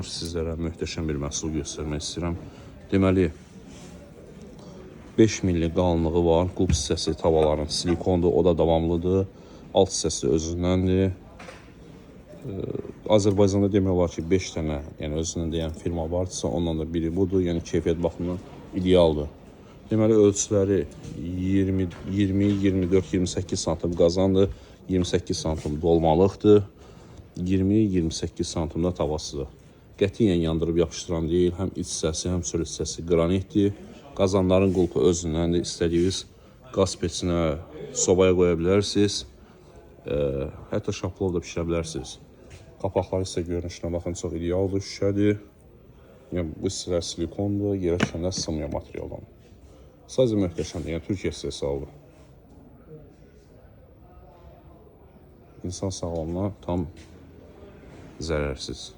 Dostlar, sizlərə möhtəşəm bir məhsul göstərmək istəyirəm. Deməli, 5 milli qalınlığı var. Qulp hissəsi tavaların silikondur, o da davamlıdır. Alt hissəsi özündəndir. Azərbaycanda demək olar ki, 5 dənə, yəni özündən deyən firma varsa, ondan da biri budur. Yəni keyfiyyət baxımından idealdır. Deməli ölçüləri 20, 20, 24, 28 santim qazandır, 28 santim dolmalıqdır. 20-28 santimdə tavasıdır. Qətiyyən yandırıb yapışdıran deyil, həm iç hissəsi, həm çöl hissəsi qranitdir. Qazanların qulpu özündəndir. İstədiyiniz qaz peçinə, sobaya qoya bilərsiniz. Hətta şaplov da bişirə bilərsiniz. Qapaqları isə görünüşünə baxın, çox idealdır, şüşədir. Yəni bu hissələr silikondur, yerə düşəndə sınmayan materialdan. Sadəcə möhtəşəmdir, yəni Türkiyə istehsalıdır. İnsan sağlamlığına tam zərərsiz.